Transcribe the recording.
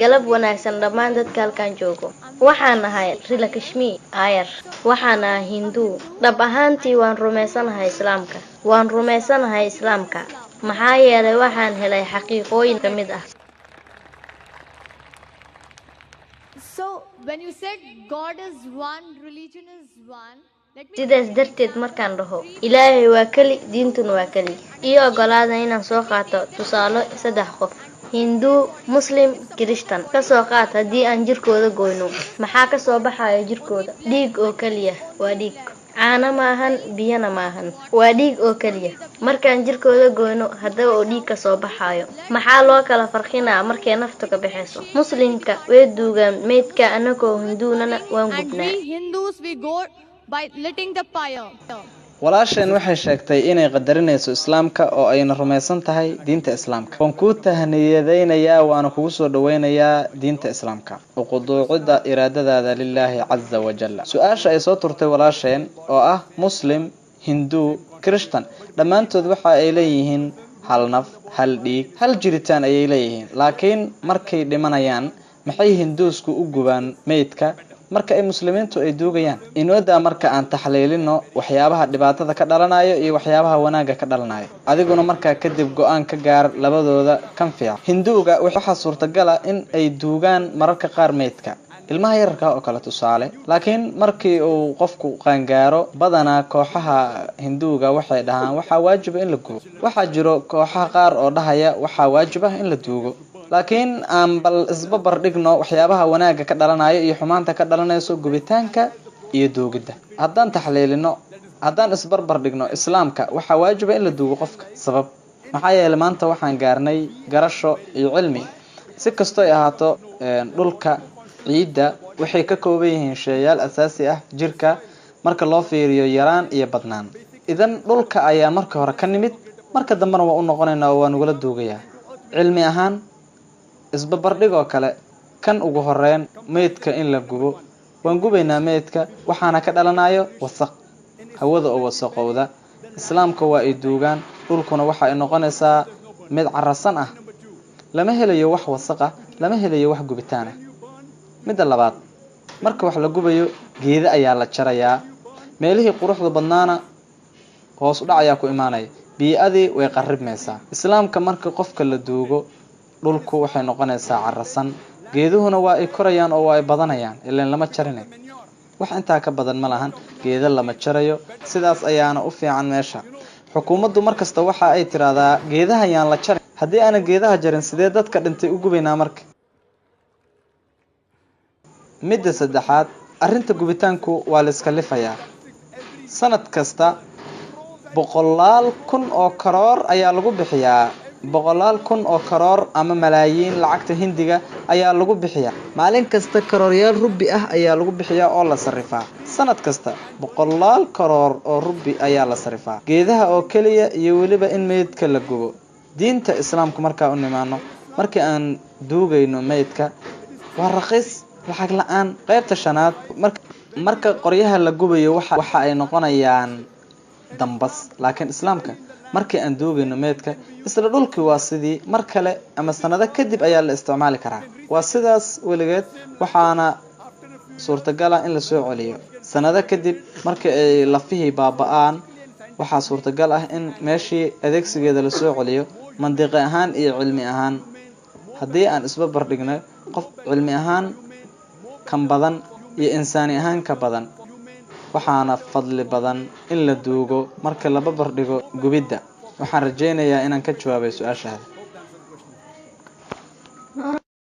Galab wanaagsan dhammaan dadka halkan joogo. Waxaan ahay Rilakshmi Iyer. Waxaan ahay Hinduu. Dhab ahaantii waan rumaysanahay Islaamka. Waan rumaysanahay Islaamka maxaa yeelay waxaan helay xaqiiqooyin ka mid ah. So when you said God is one, religion is one, let me Sidaas darteed markaan dhaho Ilaahay waa keli, diintuna waa keli, ii ogolaada inaan soo qaato tusaale saddex qof: Hinduu, Muslim, Kirishtan. Ka soo qaad haddii aan jirkooda goyno, maxaa ka soo baxaya jirkooda? Dhiig oo keliya. Waa dhiig, caano maahan, biyana maahan, waa dhiig oo keliya. Markaan jirkooda goyno haddaba oo dhiig ka soo baxayo, maxaa loo kala farqinaa markay naftu ka baxayso? Muslimka way duugaan meydka, annagoo Hinduunana waan and gubnaa. We Hindus, we go by lighting the pyre. Walaasheen waxay sheegtay inay qadarinayso Islaamka oo ayna rumaysan tahay diinta Islaamka. Waan kuu tahniyadaynayaa, waana kugu soo dhaweynayaa diinta Islaamka, uquduucidda iraadadaada lilaahi caza wajal. Su-aasha ay soo turtay walaasheen oo ah Muslim, Hinduu, Kirishtan, dhammaantood waxa ay leeyihiin hal naf, hal dhiig, hal jiritaan ayay leeyihiin. Laakiin markay dhimanayaan, maxay Hinduusku u gubaan meydka marka ay Muslimiintu ay duugayaan? Inoodaa marka aan taxliilino waxyaabaha dhibaatada ka dhalanayo iyo waxyaabaha wanaagga ka dhalanayo, adiguna markaa kadib go-aan ka gaar labadooda kan fiican. Hinduuga waxaa suurtagala in ay duugaan mararka qaar meydka ilmaha yararka oo kale, tusaale. Laakiin markii uu qofku qaangaaro, badanaa kooxaha Hinduuga waxay dhahaan waxaa waajiba in la gubo. Waxaa jiro kooxaha qaar oo dhahaya waxaa waajib ah in la duugo. Laakiin aan bal isbabar dhigno waxyaabaha wanaagga ka dhalanayo iyo xumaanta ka dhalanayso gubitaanka iyo duugidda. Haddaan taxliilino, haddaan isbarbar dhigno Islaamka, waxaa waajiba in la duugo qofka. Sabab maxaa yeelay maanta waxaan gaarnay garasho iyo cilmi. Si kastoo ay ahaato, dhulka ciidda waxay ka kooban yihiin sheeyaal asaasi ah jirka marka loo fiiriyo yaraan iyo badnaan. Idan dhulka ayaa marka hore ka nimid, marka dambena waa u noqonaynaa oo waa nagula duugayaa. Cilmi ahaan isbabardhig oo kale, kan ugu horeyn, meydka in la gubo. Waan gubaynaa meydka, waxaana ka dhalanayo wasaq, hawada oo wasaqowda. Islaamka waa ay duugaan, dhulkuna waxa ay noqonaysaa mid carasan ah, lama helayo wax wasaq ah, lama helayo wax gubitaan ah. Midda labaad, marka wax la gubayo, geeda ayaa la jarayaa, meelihii quruxda badnaana hoos u dhac ayaa ku imaanaya, bii-adii way qarribmaysaa. Islaamka marka qofka la duugo, dhulku waxay noqonaysaa carasan, geeduhuna waa ay korayaan oo waa ay badanayaan, ilaan lama jarine. Wax intaa ka badan ma lahan, geeda lama jarayo, sidaas ayaana u fiican meesha. Xukuumaddu markasta waxa ay tiraahdaa geedaha yaan la jarin. Haddii aanan geedaha jarin, sidee dadka dhintay u gubaynaa marka? Midda saddexaad, arrinta gubitaanku waa la iska lifayaa. Sanad kasta boqolaal kun oo karoor ayaa lagu bixiyaa, boqolaal kun oo karoor ama malaayiin lacagta Hindiga ayaa lagu bixiyaa. Maalin kasta karooryaal rubi ah ayaa lagu bixiyaa oo la sarifaa. Sanad kasta boqolaal karoor oo rubi ayaa la sarifaa geedaha oo keliya iyo weliba in meydka la gubo. Diinta Islaamka markaa u nimaano, markii aan duugayno meydka waa raqiis, lacag la-aan. Qaybta shanaad, marka qoryaha la gubayo waxa ay noqonayaan dambas. Laakiin Islaamka markii aan duugayno meydka, isla dhulkii waa sidii mar kale ama sanado kadib ayaa la isticmaali karaa. Waa sidaas weligeed, waxaana suurtagala in lasoo celiyo sanado kadib markii ay lafihii baaba-aan. Waxaa suurtagal ah in meeshii adeegsigeeda lasoo celiyo. Mandiqi ahaan iyo cilmi ahaan haddii aan isbabar dhigno, qof cilmi ahaan kan badan iyo insaani ahaan ka badan, waxaana fadli badan in la duugo marka la barbar dhigo gubidda. Waxaan rajaynayaa inaan ka jawaabay su-aashaada.